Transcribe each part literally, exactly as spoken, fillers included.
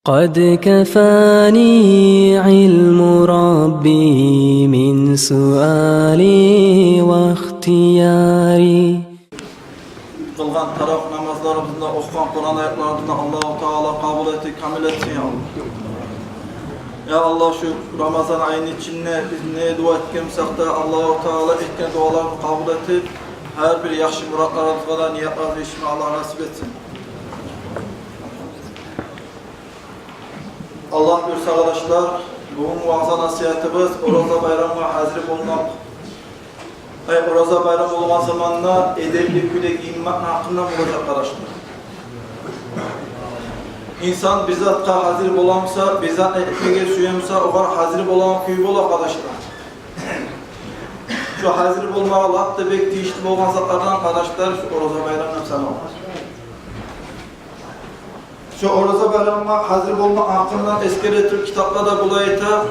قد كفاني علم ربي من سؤالي واختياري. Къылгъан таравигь намазларыбызны, охугъан Къуран аятларыбызны Аллагьу Таала къабул этип, камил этсин, я Аллагь. Я Аллагь, шу Рамазан айны ичинде биз не дуа этген бусакъ да, Аллагьу Таала этген дуаларыбызны къабул этип, гьар бир яхшы муратларыбызгъа да, ниятларыбызгъа етишме Аллагь насип этсин. Аллагь буюрса, къардашлар, бугюн ваъза-насигьатыбыз Ораза байрамгъа гьазир болмакъ, ай, Ораза байрам болгъан заманда эдепли кюйде гийинмекни гьакъындан болажакъ, къардашлар. Инсан бир затгъа гьазир боламыса, бир затны этмеге сюемисе, огъар гьазир болагъан кюй бола, къардашлар. Шу гьазир болмагъа лап да бек тийишли болгъан затлардан, къардашлар, шу Ораза байрам деп санала. Шу Ораза байрамгъа гьазир болмакъ гьакъындан эсгере туруп, китапларда булай айта: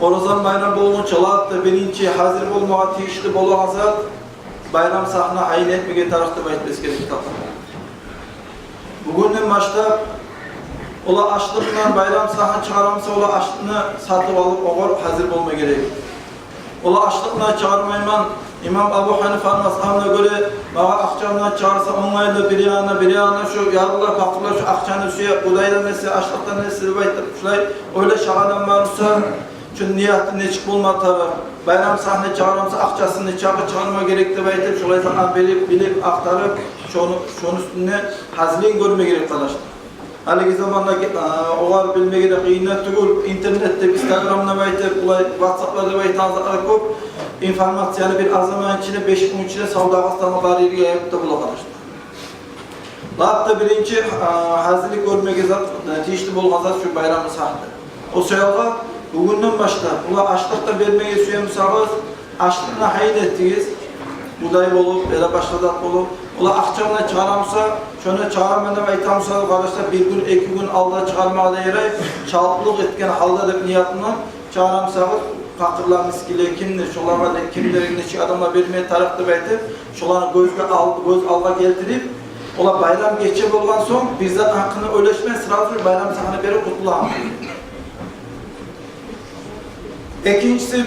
Ораза байрам болгъунча лап да биринчи гьазир болмагъа тийишли болагъан зат — байрам сагьны гьайын этмеге тарыкъ деп айтып эсгере китапларда. Бугюнден башлап, олай ашлыкъ булан байрам сагьны чыгъарамыса, олай ашлыкъны сатып алып, огъар гьазир болма герек. Олай ашлыкъны чыгъармайман. Имам Абу Гьанифаны мазгьабына гёре, магъа акъчаны чыгъарса онгайлы, бир янына, бир янына шу ярлылар, пакъырлар шу акъчаны сюе, будайдан эсе, ашлыкъдан эсе деп айтып, шулай ойлашагъан адам бар буса, шу нияты нечик болма тарыкъ, байрам сагьны чыгъарамыса, акъчасын нечакъы чыгъарма герек деп айтып, шулай заман берип, билип, ахтарып, шону, шону уьстюнде гьазирлик гёрме герек, къардашлар. Гьалиги заманда, а, огъар билмеге де къыйын тюгюл, интернетде, инстаграмда деп айтып, булай ватсапларда деп айтагъан затлар кёп. Информацияны бир аз заман ичинде, беш гюн ичинде сав Дагъыстанны бар ерге яйып да бола, къардашлар. Лап да биринчи, а, гьазирлик гёрмеге зат, а, тийишли болгъан зат шу байрамны сагьы. О саялгъа бугюнден башлап, булай ашлыкъ да бермеге сюемисагъыз, ашлыкъны гьайын этигиз. Будай болуп, яда башгъа зат болуп, олай акъчаны чыгъарамыса, шону чыгъараман деп айтамыса, къардашлар, бир гюн, эки гюн алда чыгъармагъа да ярай, чалтлыкъ этген гьалда деп ниятындан чыгъарамысагъыз, пакъырлар, мискинлер кимдир, шолагъа не, кимдир, нечик адамлар берме тарыкъ деп айтып, шоланы гёзге ал-, гёз алгъа гелтирип, олай байрам гече болгъан сонг, бир зат гьакъында ойлашмай, сразу байрам сагьны берип къутулагъан. Экинчиси, э,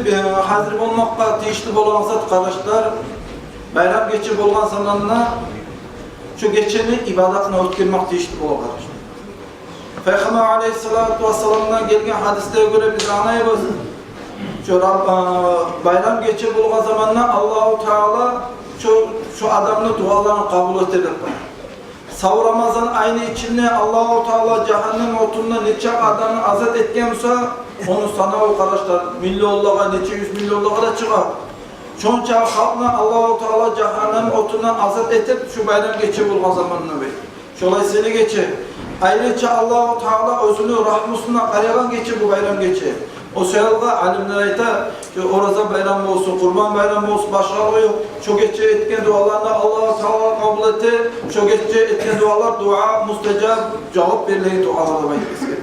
гьазир болмакъгъа тийишли болгъан зат, къардашлар, байрам гече болгъан заманда шу гечени ибадатына оьтгермек тийишли бола, къардашлар. Пайхаммар алейгьиссалату вассаламдан гелген гьадислеге гёре биз англайбыз, шу Раб-, э, байрам гече болгъан заманда Аллагьу Таала шу, шу адамны дуаларын къабул этер деп бар. Сав Рамазан айны ичинде Аллагьу Таала жагьаннам отундан нече адамны азат этген буса, ону санаву, къардашлар, миллионлагъа, нече юз миллионлагъа да чыгъа. Шонча халкъны Аллагьу Таала жагьаннам отундан азат этип, шу байрам гече болгъан заманда бек. Шолай сыйлы гече. Айрыча Аллагьу Таала оьзюню рагьмусуна къарайгъан гече бу байрам гече. О саялгъа алимлер айта, шу Ораза байрам болсун, Къурбан байрам болсун, башгъалыгъы ёкъ. Шу гече этген дуаланы Аллагьу Таала къабул эте. Шу гече этген дуалар дуа мустажаб, жавап берилеген дуалар деп айтып эсгере.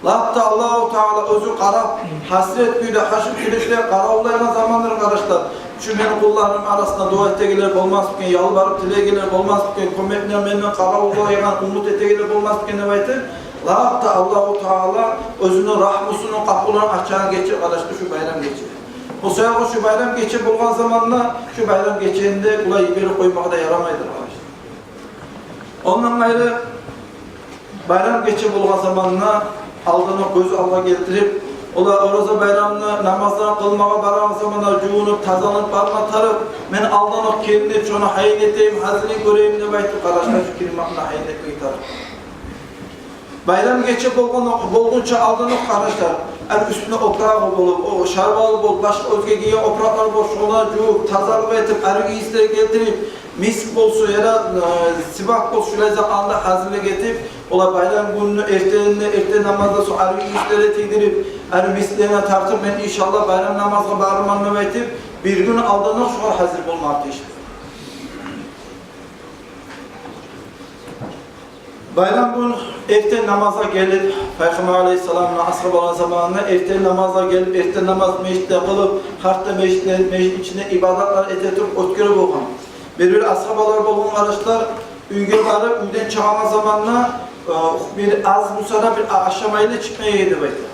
Лап да Аллагьу Таала оьзю къарап, гьасирет кюйде, гьашыр кюйде къаравуллайгъан замандыр, къардашлар. Шу мени къулларым арасында дуа этегенлер болмас микен, ялбарып тилейгенлер болмас микен, кёмекни менден къаравуллайгъан, умут этегенлер болмас микен деп айтып, лап да Аллагьу Таала оьзюню рагьмусуну къапуларын ачагъан гече, къардашлар, шу байрам гече. О саялгъа шу байрам гече болгъан заманда, шу байрам гечени де булай йиберип къоймагъа да ярамайдыр, къардашлар. Ондан къайры, байрам гече болгъан заманда алданокъ гёз алгъа гелтирип, олар Ораза байрамны намазларын къылмагъа барагъан заманда жувунуп, тазаланып барма тарыкъ, мен алданокъ киринип, шону гьайын этейим, гьазирлик гёрейим деп айтып, къардашлар, шу киринмекни гьайын этмеге тарыкъ. Байрам гече болгъан, болгъунча алданокъ, къардашлар, гьар уьстюнде опурагъы болуп, о шарбалы болуп, башгъа оьзге гийген опуракълар болуп, шоланы жувуп, тазалыкъ этип, арив ийислер гелтирип, миск болсун, яда, э, сивак болсун, шулай зат анда гьазирлик этип, олар байрам гюнню эртенинде, эртен намаздан сонг арив ийислер тийдирип, арив мисклени тартып, мен, иншаллагь, байрам намазгъа барырман деп айтып, бир гюн алданокъ шогъар гьазир болмагъа тийишли. Байрам гюн эртен намазгъа гелип, Пайхаммар алейгьиссаламны асгьабалар заманында эртен намазгъа гелип, эртен намаз межитде къылып, гьатта межитде, межит ичинде ибадатлар эте туруп оьтгере болгъан. Бир-бир асгьабалар болгъан, къардашлар, уьйге барып, уьйден чыгъагъан заманда Бир аз буса да бир ашамайлы чыкъмай эди деп айта.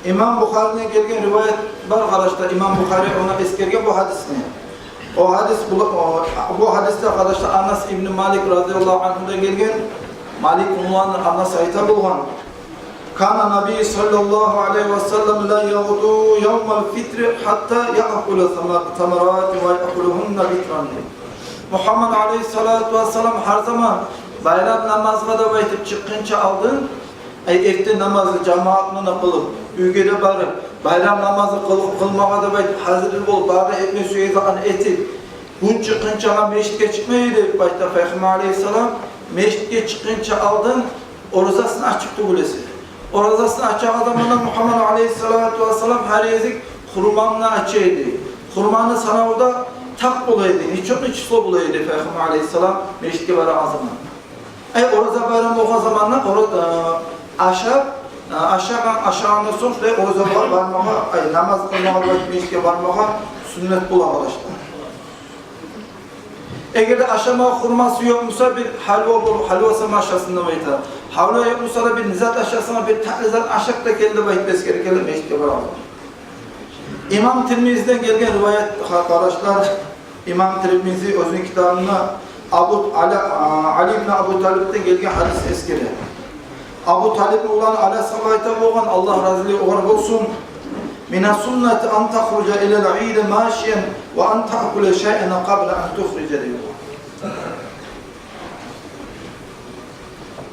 Имам Бухариден гелген риваят бар, къардашлар. Имам Бухари ону эсгерген бу гьадисни. О гьадис, бу, о, бу гьадисде, къардашлар, Анас ибн Малик радияллагьу аньгьудан гелген. Малик улан Анас айта болгъан: كان النبي صلى الله عليه وسلم لا يغدو يوم الفطر حتى يأكل ثمر-، تمرات ويأكلهن وترا. Мугьаммад алейгьиссалату вассалам гьар заман байрам намазгъа деп айтып чыкъгъынча алдын, ай, эртен намазны жамаат булан къылып, уьйге де барып, байрам намазы къыл-, къылмагъа деп айтып гьазир болуп, бары этме сюеген затны этип, гюн чыкъгъынчагъа межитге чыкъмай эди деп айта Пайхаммар алейгьиссалам. Межитге чыкъгъынча алдын оразасын ачып тюгюл эсе. Оразасын ачагъан заманда Мугьаммад алейгьиссалату вассалам гьар гезик хурманы ача эди. Хурманы санаву да такъ бола эди, нечокъну число бола эди Пайхаммар алейгьиссалам межитге барагъан заман. Ай, ораза байрам болгъан заманда ораза, э, ашап, э, ашагъан, ашагъандан сонг шулай ораза бар-, бармагъа, ай, намаз къылмагъа, межитге бармагъа сюннет бола, къардашлар. Эгер де ашама хурмасы ёкъ буса, бир гьалва бол-, гьалва сама ашасын деп айта. Гьалва ёкъ буса да, бир не зат ашасын, бир татли зат ашап да гел деп айтып эсгере геле межитге барагъан. Имам Тирмизиден гелген риваят, къардашлар. Имам Тирмизи оьзюню китабында Абу Али, а, Али ибн Абу Талибден гелген гьадис эсгере. Абу Талибни уланы Али асгьаба айта болгъан, Аллагь разилиги огъар болсун: من السنة أن تخرج إلى العيد ماشيا وأن تأكل شيئا قبل أن تخرج, дей болгъан.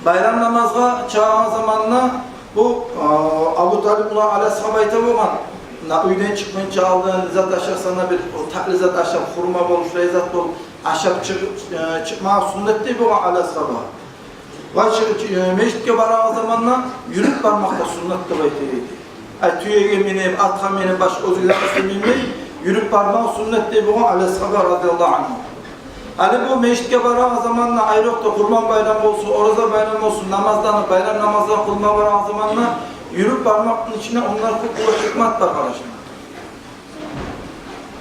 Байрам намазгъа чыгъагъан заманда бу, а, Абу Талибни уланы Али асгьаба айта болгъан, на, уьйден чыкъгъынча алдын зат ашасанг да, бир татли зат ашап, хурма бол, шулай зат бол, ашап чыгъып, э, чыкъмагъа сюннет, дей болгъан Али асгьаба. Ва чы-, чы-, э, межитге барагъан заманда юрюп бармакъ да сюннет деп айта эди. Ай, тюеге минип, атгъа минип, башгъа оьзге затгъа минмей, юрюп бармакъ сюннет, дей болгъан Али асгьаба радияллагьу аньгьу. Гьали бу межитге барагъан заманда, айрокъда Къурбан байрам болсун, Ораза байрам болсун, намазланы, байрам намазланы къылма барагъан заманда юрюп бармакъны ичинде ондан кёп уллу гьикмат бар, къардашлар.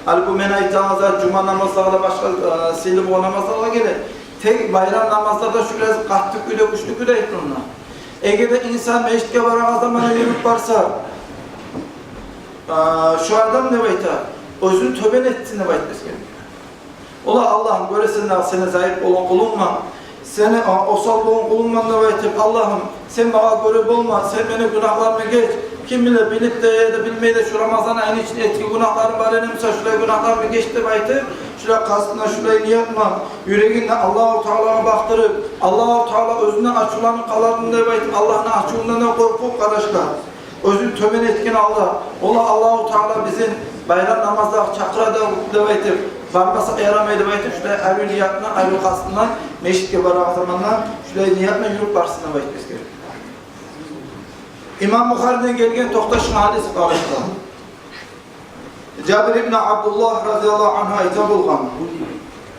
Гьали бу мен айтагъан зат жума намазлагъа да, башгъа, э, сыйлы болгъан намазлагъа геле. Тек байрам намазларда шулай къатты кюйде, гючлю кюйде айтылына. Эгер де инсан межитге барагъан заманда юрюп барса, э, шо адам, деп айта, оьзюн тёбен этсин деп айтмас герек. Ола, Аллагьым, гёресен дагъы, сени зайып болгъан къулунгман, сени, а, осал болгъан къулунгман деп айтып, Аллагьым, сен магъа гёре болма, сен мени гюнагьларымны геч. Ким биле, билип де яда билмей де шу Рамазан айны ичинде этген гюнагьларым бар эди буса, шулай гюнагьларымны геч деп айтып, шулай къастына, шулай ниятына, юрегин де Аллагьу Таалагъа бакъдырып, Аллагьу Таала оьзюнден ачувланып къалармы деп айтып, Аллагьны ачувундан да къоркъуп, къардашлар. Оьзюн тёбен этген гьалда, ола, Аллагьу Таала бизин байрам намазлагъа чакъыра да деп айтып, бармасакъ ярамай деп айтып, шулай арив ниятына, арив къастына, межитге барагъан заманда шулай ниятына юрюп барсын деп айтып эсгере. Имам Бухариден гелген токъташгъан гьадис бар. Жабир ибн Абдуллагь разияллагьу аньгьу айта болгъан: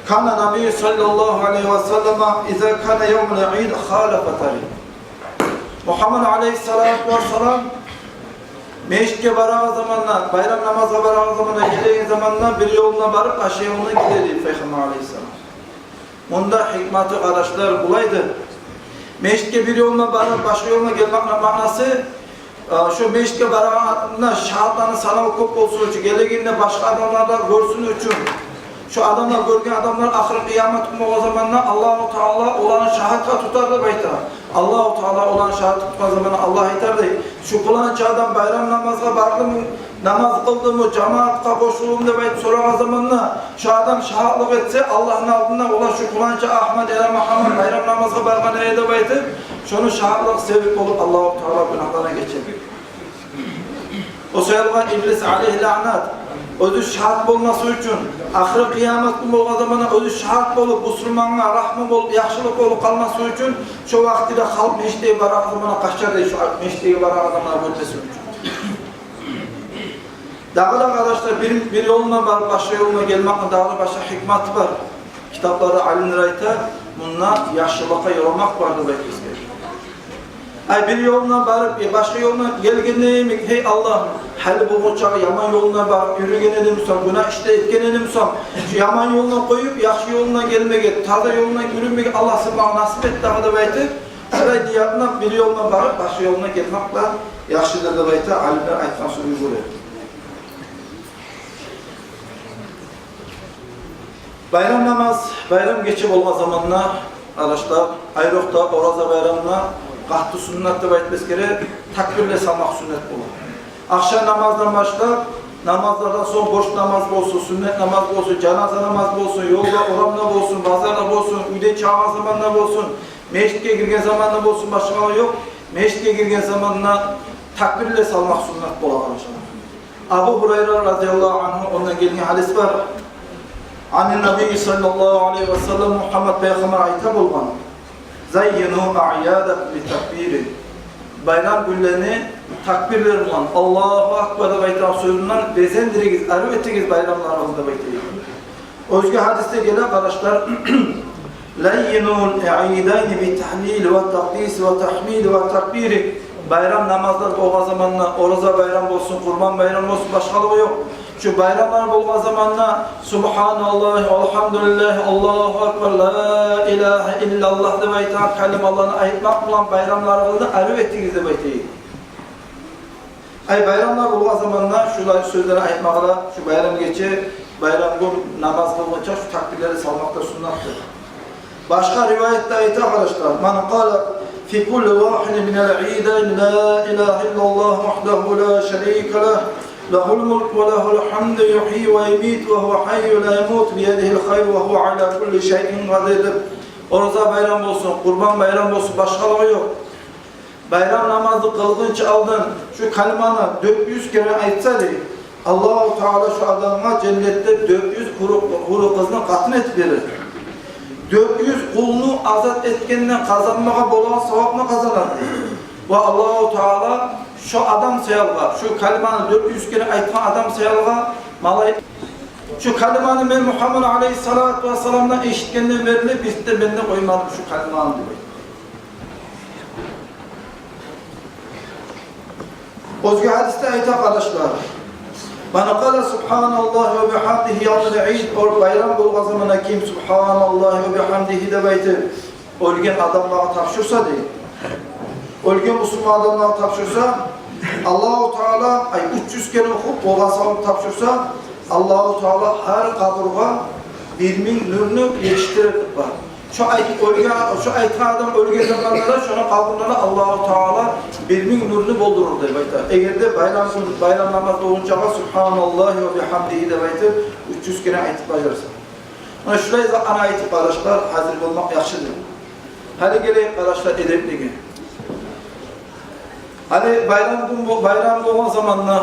كان النبي صلى الله عليه وسلم إذا كان يوم العيد خالف طريقه. Мугьаммад алейгьиссалату вассалам межитге барагъан заманда, байрам намазгъа барагъан заманда, гелеген заманда бир ёлуна барып, башгъа ёлуна геле эди Пайхаммар алейгьиссалам. Мунда гьикматы, къардашлар, булайды. Межитге бир ёлуна барып, башгъа ёлуна гелмекни маънасы, э, шо межитге барагъанда шагьатланы санаву кёп болсун учун, гелегенде башгъа адамлар да гёрсюн учун. Шо адамлар, гёрген адамлар ахыр къыямат гюн болгъан заманда Аллагьу Таала оланы шагьатгъа тутар деп айта. Аллагьу Таала оланы шагьатгъа тутгъан заманда Аллагь айтар дей: «Шу пуланча адам байрам намазгъа бардымы, намаз къылдымы, жамаатгъа къошулдуму?» – деп айтып сорагъан заманда, шо адам шагьатлыкъ этсе Аллагьны алдында: «Ола, шу пуланча Агьмат яда Мугьаммат байрам намазгъа баргъан эди», – деп айтып, шону шагьатлыгъы себеп болуп Аллагьу Таала гюнагьларына гечер. О саялгъа иблис алейгьи лаънат оьзю шагьат болмасы учун, ахыр къыямат гюн болгъан заманда оьзю шагьат болуп, бусурмангъа рагьму болуп, яхшылыкъ болуп къалмасы учун, шо вакътиде халкъ межитге барагъан заманда къачар дей, шо межитге барагъан заманда гёрмесин учун. Дагъы да, къардашлар, бир, бир ёлуна барып, башгъа ёлуна гелмекни дагъы да башгъа гьикматы бар. Китапларда алимлер айта, мунда яхшылыкъгъа ёрамакъ бар деп айтып эсгере. Ай, бир ёлуна барып, э, башгъа ёлуна гелгенде йимик: «Гьей Аллагь, гьали болгъунчагъа яман ёлуна барып юрюген эдим бусам, гюнагь иш де этген эдим бусам, шу яман ёлуну къоюп, яхшы ёлуна гелмеге, таза ёлуна юрюмеге, Аллагь, сен магъа насип эт дагъы», – деп айтып, Шулай ниятына бир ёлуна барып, башгъа ёлуна гелмек де яхшыдыр деп айта, алимлер айтгъан сёзге гёре. Байрам намаз, байрам гече болгъан заманда, къардашлар, айрокъда ораза байрамына къатты суннат деп айтмас герек, такбирлер салмакъ суннат бола. Акъшам намаздан башлап, намазлардан сонг, борч намаз болсун, суннат намаз болсун, жаназа намаз болсун, ёлда, орамда болсун, базарда болсун, уьйден чыгъагъан заманда болсун, межитге гирген заманда болсун, башгъа ёкъ. Межитге гирген заманда такбирлер салмакъ суннат бола, къардашлар. Абу Гьурайра разияллагьу ангьу, ондан гелген гьадис бар. Ани ннабий саллаллагьу алайгьи ва саллам, Мугьаммад пайхаммар айта болгъан: «Заййину аъядакум бит-такбири». Байрам гюнлени такбирлер булан, «Аллагьу акбар» деп айтагъан сёз булан безендиригиз, арив этигиз байрамларыгъызны деп айта. Оьзге гьадисде геле, къардашлар: «Заййинул иъидайни бит-тагьлили ва-т-такъдиси ва-т-тагьмиди ва-т-такбири». Байрам намазлар болгъан заманда, ораза байрам болсун, къурбан байрам болсун, башгъалыгъы ёкъ, шу байрамлар болгъан заманда «Субгьаналлагь, альгьамдулиллагь, Аллагьу акбар, ла илагьа иллаллагь» деп айтагъан калималаны айтмакъ булан байрамларыгъызны арив этигиз деп айта. Ай, байрамлар болгъан заманда шулай сёзлени айтмагъа да, шу байрам гече, байрам гюн намаз къылгъынча шу такбирлени салмакъ да суннатдыр. Башгъа риваятда айта, къардашлар: «Ман къала фи кулли вагьидин минал иъидайни ла илагьа иллаллагь вагьдагьу ла шарика лагь, лагьул мулку ва лагьул гьамду, югьйи ва юмиту ва гьува гьаййун ла ямут, биядигьил хайр ва гьува аля кулли шайин къадир» деп, ораза байрам болсун, къурбан байрам болсун, башгъалыгъы ёкъ, байрам намазны къылгъынча алдын шу калиманы дёрт юз керен айтса, дей, Аллагьу Таала шу адамгъа женнетде дёрт юз гьуру, гьуру къызны къатын этип берер. Дёрт юз къулну азат этгенден къазанмагъа болагъан савапны къазанар, дей. Ва Аллагьу Таала шу адам саялгъа, шу калиманы дёрт юз керен айтгъан адам саялгъа малай-, шу калиманы мен Мугьаммад алайгьиссалату вассаламдан эшитгенден берли бир де мен де къоймадым шу калиманы, деп айта. Оьзге гьадисде айта, къардашлар: «Ман къала субгьаналлагьи ва бигьамдигьи явмал иъид», о байрам болгъан заманда ким «Субгьаналлагьи ва бигьамдигьи» деп айтып, оьлген адамлагъа тапшурса, дей, оьлген бусурман адамлагъа тапшурса, Аллагьу Таала, ай, уьч юз керен охуп, болгъан савап тапшурса, Аллагьу Таала гьар къабургъа бир минг нюрню етишдирер деп бар. Шо айт-, оьлген, шо айтгъан адам оьлген заманда да шону къабурунда да Аллагьу Таала бир минг нюрню болдурур деп айта. Эгер де байрам гюн, байрам намаз болгъунчагъа «Субгьаналлагьи ва бигьамдигьи» деп айтып, уьч юз керен айтып бажарса. Муна шулай затланы айтып, къардашлар, гьазир болмакъ яхшыдыр. Гьали гелейик, къардашлар, эдеплеге. Гьали байрам гюн бо-, байрам болгъан заманда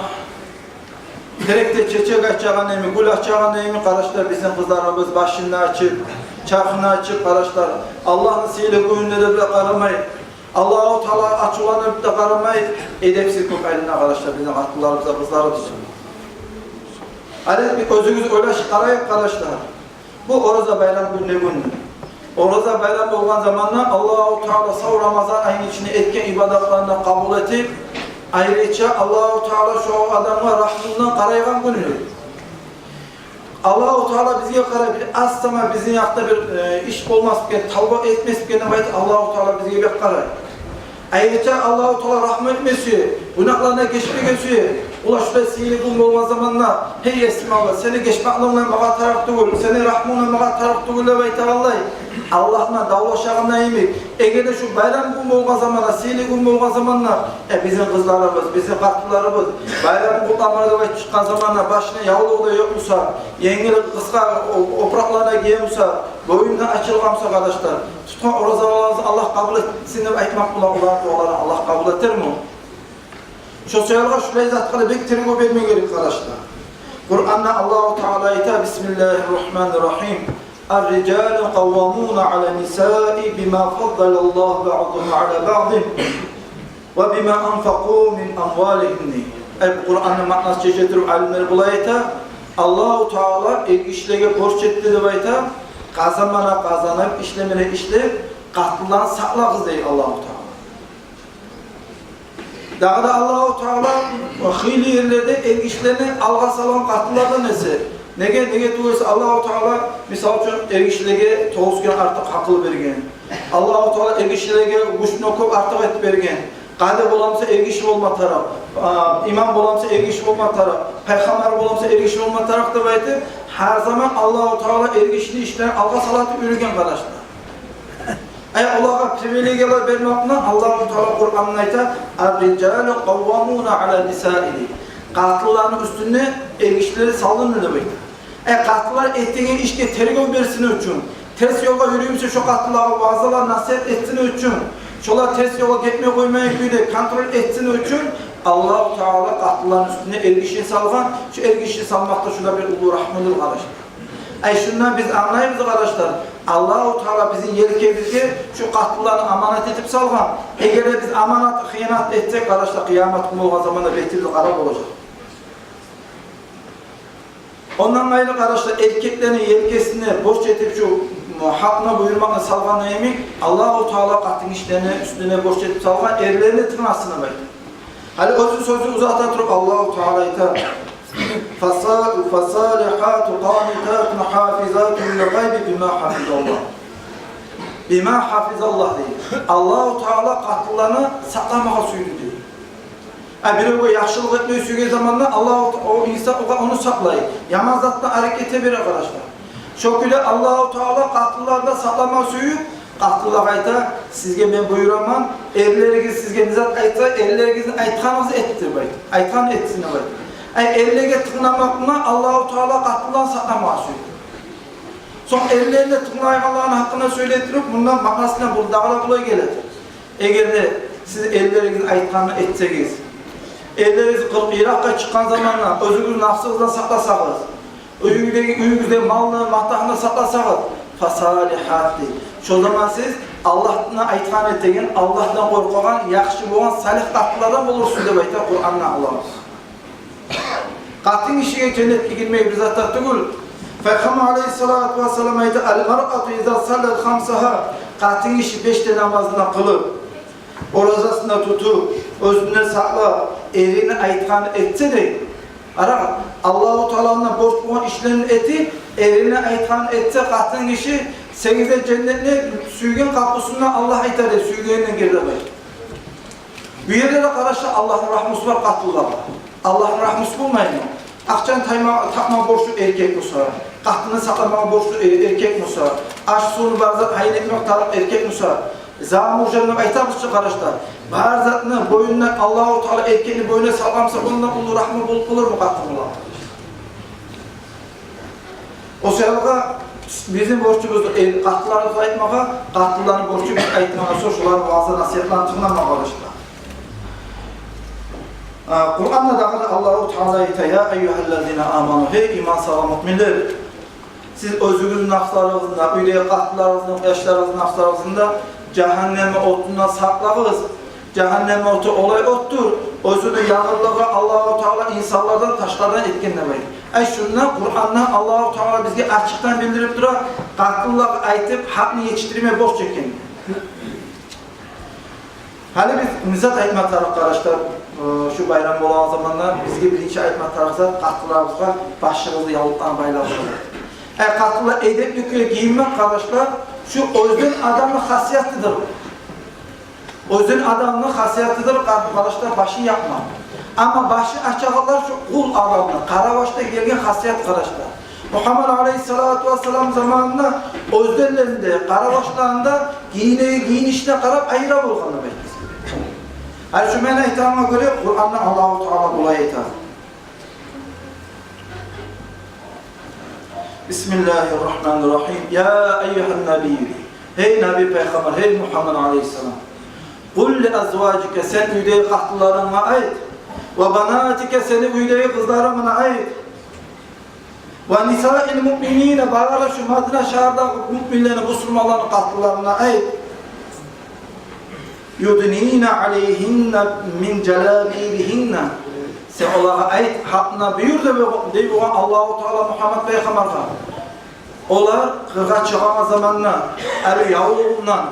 терекде чечек ачагъан йимик, гюл ачагъан йимик, къардашлар, бизин къызларыбыз башын да ачып, чархын ачып, къардашлар, Аллагьны сыйлы гюнюне де къарамай, Аллагьу Таалагъа ачувланып да къарамай, эдепсиз кёп айлана, къардашлар, бизин къатынларыбыз да, къызларыбыз да. Гьали оьзюгюз ойлашып къарайыкъ, къардашлар. Бу ораза байрам гюн не гюндюр? Ораза байрам болгъан заманда Аллагьу Таала сав Рамазан айны ичинде этген ибадатларын да къабул этип, айрыча Аллагьу Таала шо адамгъа рагьму булан къарайгъан гюндюр. Аллагьу Таала бизге къарай, бир аз сама бизин якъда бир, э, иш болмас экен, тавба этмес экен деп айтып, Аллагьу Таала бизге бек къарай. Айрыча Аллагьу Таала рагьму этмеси, гюнагьларына гечмегенси, олай шулай сыйлы гюн болгъан заманда: «Гьей Есим Аллагь, сени гечмеклигинг магъа тарыкъ тюгюл, сени рагьмунг магъа тарыкъ тюгюл», – деп айтагъанлай, Аллагь булан давлашагъанда йимик, эгер де шу байрам гюн болгъан заманда, сыйлы гюн болгъан заманда, э, бизин къызларыбыз, бизин къатынларыбыз байрамын къутламагъа деп айтып чыкъгъан заманда, башына явлугъу да ёкъ буса, енгили къысгъа о-, опуракъланы гие буса, боюну да ачылгъан буса, къардашлар, тутгъан оразаларыгъызны Аллагь къабул этсин деп айтмакъ булан, олар, олар Аллагь къабул этерми? Шо саялы шулай затгъа да бек тергев берме герек, къардашлар. Къуранда Аллагьу Таала айта: «Бисмиллагьи ррагьмани ррагьим. Ар-рижалу къаввамуна алан-нисаи бима фаддалаллагьу баъдагьум ала баъдин ва бима анфакъу мин амвалигьим», – дей. Ай, бу Къуранны маънасын чече туруп, алимлер булай айта: Аллагьу Таала эргишилеге борч этди деп айта, къазанмагъа къазанып, ишлемеге ишлеп, къатынланы сакълагъыз, дей Аллагьу Таала. Дагъы да Аллагьу Таала хыйлы ерлерде эргишилени алгъа салгъан къатынлардан эсе, Неге, неге тюгюл эсе Аллагьу Таала, мисал учун, эргишилеге тогъуз керен артыкъ гьакъыл берген. Аллагьу Таала эргишилеге гючню кёп артыкъ этип берген. Къади боламса эргиши болма тарыкъ, а, имам боламса эргиши болма тарыкъ, пайхаммар боламса эргиши болма тарыкъ деп айтып, гьар заман Аллагьу Таала эргишини ишлерин алгъа салатып юрюген, къардашлар. Ай, олагъа привилегиялар бермек булан Аллагьу Таала Къуранда айта: «Ар-рижалу къаввамуна ала нисаи». Къатынланы уьстюне эргишилер салынды деп айта. Ай, къатынлар этеген ишге тергев берсин учун, терс ёлгъа юрюй буса, шо къатынлагъа ваъзалар, насигьат этсин учун, шолар терс ёлгъа гетмей къоймайгъан кюйде контроль этсин учун Аллагьу Таала къатынланы уьстюне эргишини салгъан. Шо эргишини салмакъ да шулай бир уллу рагьмудур, къардашлар. Ай, шундан биз англайбыз, къардашлар, Аллагьу Таала бизин елкебизге шу къатынланы аманат этип салгъан. Эгер де биз аманатгъа хыянат этсек, къардашлар, къыямат гюн болгъан заманда бетибиз къара болажакъ. Ондан къайры, къардашлар, эркеклени елкесине борч этип шу гьакъны буюрмакъны салгъан йимик, Аллагьу Таала къатынгишилени уьстюне борч этип салгъан эрлерини тынгласын деп айта. Гьали оьзю сёзню узата туруп Аллагьу Таала айта: «Фаса-, фасалигьату къанитатун гьафизатун лил гъайби бима гьафизаллагь». Бима гьафизаллагь дей. Аллагьу Таала къатынланы сакъламагъа сюйдю дей. А биревге яхшылыкъ этмеге сюйген заманда Аллагьу Та-, о инсан огъар ону сакълай, яман затдан арек эте бере, къардашлар. Шо кюйде Аллагьу Таала къатынланы да сакъламагъа сююп, къатынлагъа айта: «Сизге мен буюраман, эрлеригиз сизге не зат айтса, эрлеригизни айтгъаныгъызны этдирмей, айтгъанын этсин», — деп айта. Ай, эрлеге тынгламакъ булан Аллагьу Таала къатынланы сакъламагъа сюйдю. Сонг эрлени тынглайгъанланы гьакъында сёйлей туруп, мундан маънасына бу дагъы да булай геле. Эгер де сиз эрлеригизни айтгъанын этсегиз, эрлеригиз къыркъ йыракъгъа чыкъгъан заманда оьзюгюзню напсыгъыздан сакъласагъыз, уьюгюздеги, уьюгюздеги малны, матагьны сакъласагъыз, фасалигьат дей. Шо заман сиз Аллагьны айтгъанын этеген, Аллагьдан къоркъагъан, яхшы болгъан салигь къатынлардан болурсуз деп айта Къуранда Аллагь. Къатынгишиге женнетге гирмеге бир зат да тюгюл. Пайхаммар алайгьиссалату вассалам айта: «Ал-маръату иза саллат хамсагьа». Къатынгиши беш де намазын да къылып, оразасын да тутуп, оьзюн де сакълап, эрини айтгъанын этсе де, къара, Аллагьу Тааланы борч болгъан ишлерин этип, эрини айтгъанын этсе къатынгиши, сегиз де женнетни сюйген къапусундан Аллагь айта дей, сюйгенинден гирер дей. Бу ерде де, къардашлар, Аллагьны рагьмусу бар къатынлагъа. Аллагьны рагьмусу болмаймы? Акъчаны тайма-, тапма борчлу эркек буса, къатынын сакъламагъа борчлу э-, эркек буса, аш-сувну, бар затны гьайын этмек тарыкъ эркек буса, замужем деп айтабыз чы, къардашлар. Бар затны бойнуна, Аллагьу Таала эркекни бойнуна салгъан буса, ондан уллу рагьму болуп болурму къатынгъа? О саялы бизин борчубуз, э, къатынларыбызгъа айтмагъа, къатынланы борчу биз айтмагъа, сонг шоланы ваъза-насигьатларын тынгламагъа, къардашлар. А, Къуранда дагъы да Аллагьу Таала айта: «Я айюгьаллазина аману», гьей иман салгъан муъминлер, сиз оьзюгюзню напсларыгъызны да, уьйдеги къатынларыгъызны, яшларыгъызны напсларыгъызны да жагьаннемни отундан сакълагъыз. Жагьаннемни оту олай отдур, оьзюню ягъынлыгъы Аллагьу Таала инсанлардан ташлардан этген деп айта. Ай, шунда Къуранда Аллагьу Таала бизге ачыкъдан билдирип тура, къатынлагъа айтып, гьакъны етишдирме борч экенни. Гьали биз не зат айтма тарыкъ, къардашлар, э, шу байрам болгъан заманда бизге биринчи айтма тарыкъ зат, къатынларыбызгъа башыгъызны яулукъланы байлагъыз. Ай, къатынлар, эдепли кюйде гийинмек, къардашлар, шу оьзден адамны хасиятыдыр. Оьзден адамны хасиятыдыр, къар-, къардашлар, башын япмакъ. Амма башын ачагъанлар шу къул адамны, къарабашдан гелген хасият, къардашлар. Мугьаммад алайгьиссалату вассалам заманында оьзденлени де, къарабашланы да гийинеген гийинишине къарап айыра болгъан деп айта. Гьали шу мен айтагъаныма гёре, Къуранда Аллагьу Таала булай айта. Бисмиллагьи ррагьмани ррагьим. Я айюгьан набийю. Гьей наби пайхаммар, гьей Мугьаммад алайгьиссалам. Къул ли азважика, сен уьйдеги къатынларынга айт. Ва банатика, сени уьйдеги къызларынга айт. Ва нисаил муъминина, бары шу Мадина шагьардагъы муъминлени, бусурманланы къатынларына айт. Юднина алайгьинна мин жалабибигьинна. Сен олагъа айт, гьакъына буюр деп, дей болгъан Аллагьу Таала Мугьаммад пайхаммаргъа. Олар къыргъа чыгъагъан заманда, али явлугъундан,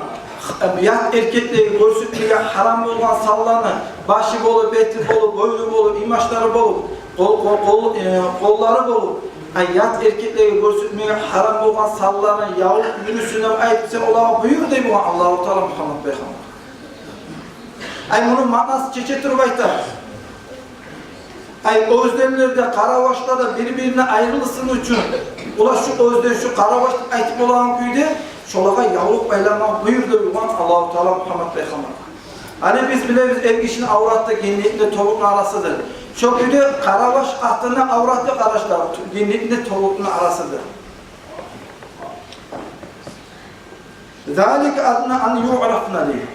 ят эркеклеге гёрсетмеге гьарам болгъан санланы, башы болуп, бети болуп, бойну болуп, имачлары болуп, къол-, къол-, къол-, э, къоллары болуп, Ай, ят эркеклеге гёрсетмеге гьарам болгъан санларын ябып юрюсюн деп айтып, сен олагъа буюр дей болгъан Аллагьу Таала Мугьаммат пайхаммаргъа. Ай, муну маънасын чече туруп айта. Ай, оьзденлер де, къаравашлар да бир-биринден айрылсын учун, олар шу оьзден, шу къараваш деп айтып болагъан кюйде, шолагъа ябып байланмагъа буюр дей болгъан Аллагьу Таала Мугьаммат пайхаммаргъа. Гьали биз билебиз, эркишини авраты да генни де, тобукъну арасыдыр. Шо кюйде къараваш къатынны авраты, къардашлар, генни де, тобукъну арасыдыр. «Залика адна ан юърафна», — дей.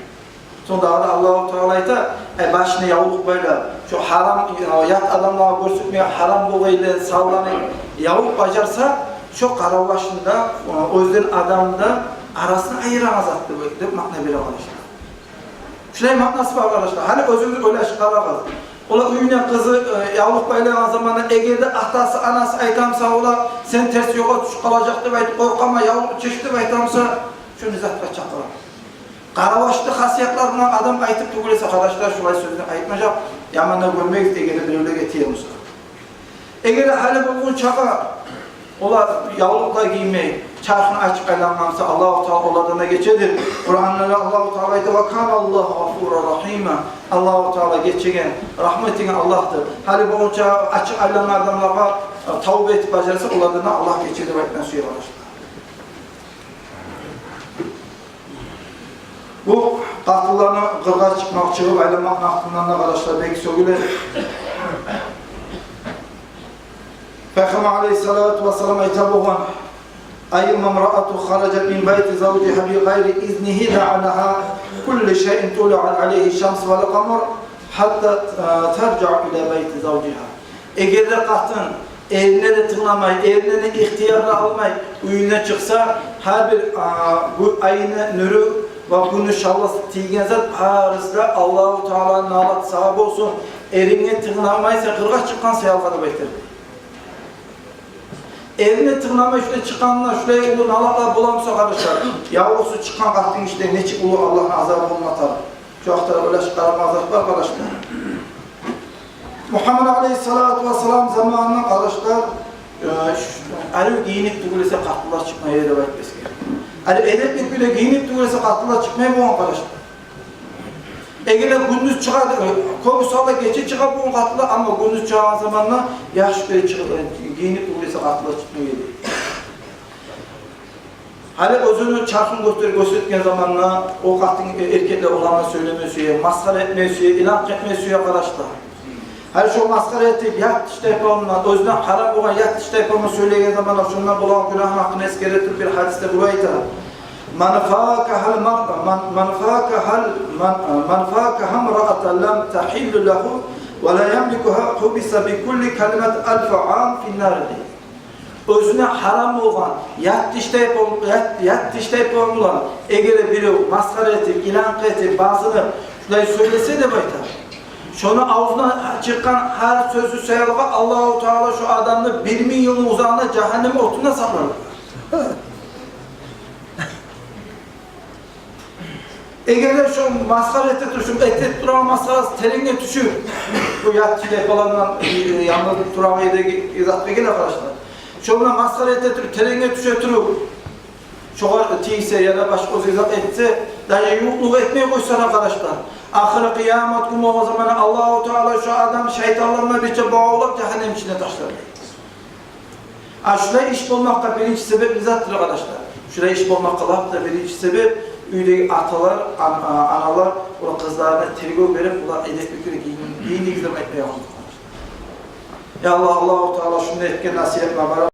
Сонг дагъы да Аллагьу Таала айта, ай, башына явлукъ байлап, шо гьарам, ят адамлагъа гёрсетмеге гьарам болгъан санланы ябып бажарса, шо къаравашны да, оьзден адамны да арасын айырагъан зат деп, деп маъна бере, къардашлар. Шулай маънасы бар, къардашлар. Гьали оьзюгюз ойлашып къарагъыз. Ола уьюне къызы, э, явлукъ байлагъан заманда, эгер де атасы, анасы айтамса, ола, сен терс ёлгъа тюшюп къалажакъ деп айтып, къоркъама, явлукъ чеч деп айтамса, шо не затгъа чакъыра? Къаравашны хасиятларына адам айтып тюгюл эсе, къардашлар, шулай сёзню айтмажакъ. Яман да гёрмегиз, эгер де биревлеге тие буса. Эгер де гьали болгъунчагъа олар явлукъ да гиймей, чархын ачып айлангъан буса, Аллагьу Таала олардан да гечедир. Къуранда да Аллагьу Таала айта: «Ва кана Аллагьу гъафуран рагьима». Аллагьу Таала гечеген, рагьму этеген Аллагьдыр. Гьали болгъунча ачыкъ айлангъан адамлагъа, э, тавба этип бажарса, олардан да Аллагь гече деп айтма сюе, къардашлар. Бу къатынланы къыргъа чыкъмакъ, чыгъып айланмакъны гьакъындан да, къардашлар, бек сёгюле. Пайхаммар алайгьиссалату вассалам айта болгъан: «Айюмма имраатин харажат мин байти завжигьа би гъайри изнигьи лаъанагьа куллу шайин тулаъат алайгьи шамсу вал къамар гьатта, э, таржиъа ила байти завжигьа». Эгер де къатын эрине де тынгламай, эринден де ихтияр да алмай уьюнден чыкъса, гьар бир, а, гю-, айны нюрю ва гюнню шавласы тийген зат, барысы да Аллагьу Тааланы налаты сагъа болсун, эринге тынгламай сен къыргъа чыкъгъан саялгъа деп айтыр. Эрине тынгламай шулай чыкъгъанына шулай уллу налатлар боламыса, къардашлар, явлукъсуз чыкъгъан къатынгишиге нечик уллу Аллагьны азабы болма тарыкъ. Шо гьакъда ойлашып къарамагъа зат бар, къардашлар. Мугьаммад алайгьиссалату вассалам заманында, къардашлар, э, ш-, арив гийинип тюгюл эсе къатынлар чыкъмай эди деп айтып эсгере. Арив эдепли кюйде гийинип тюгюл эсе къатынлар чыкъмай болгъан, къардашлар. Эгер де гюндюз чыгъа, э, кёбюсю гьалда гече чыгъа болгъан къатынлар, амма гюндюз чыгъагъан заманда яхшы кюйде чыгъып, э, гийинип тюгюл эсе къатынлар чыкъмай эди. Гьали оьзюню чархын гётер-, гёрсетген заманда о къатын, э, эркеклер олагъа сёйлеме сюе, масхара этме сюе, иланкъ этме сюе, къардашлар. Гьали шо масхара этип, ят тиштайпа булан, оьзюне гьарам болгъан ят тиштайпа булан сёйлеген заманда шонда болагъан гюнагьны гьакъында эсгере туруп бир гьадисде булай айта: «Ман факагьал мар-, ман, ман факагьал, ман, ман факагьа имраатан лам тагьилла лагьу ва ла ямликугьа, гьубиса би кулли калиматин алфа ам фин нар», — дей. Оьзюне гьарам болгъан ят тиштайпа, ят, ят тиштайпа булан эгер де бирев масхара этип, иланкъ этип, базынып, шулай сёйлесе деп айта, шону авзундан чыкъгъан гьар сёзю саялгъа Аллагьу Таала шо адамны бир минг йылны узагъына жагьаннем отундан сакълар. Эгер де шо масхара эте туруп, шо эте турагъан масхарасы теренге тюшюп, бу ят тиштайпалардан, э, янгыз турагъан ердеги затгъа геле, къардашлар. Шондан масхара эте туруп, теренге тюше туруп, шогъар тийсе яда башгъа оьзге зат этсе, даже ювукълукъ этмей къойса да, къардашлар, ахыры къыямат гюн болгъан заманда Аллагьу Таала шо адам шайтанларына бирче бавлап жагьаннем ичине ташлар. А шулай иш болмакъгъа биринчи себеп не затдыр, къардашлар? Шулай иш болмакъгъа лап да биринчи себеп — уьйдеги аталар, ан-, а-, аналар олар къызларына тергев берип, олар эдепли кюйде гийин-, гийинигиз деп айтмай къоймакъ, къардашлар. Я Аллагь, Аллагьу Таала шунда этген насигьатына бара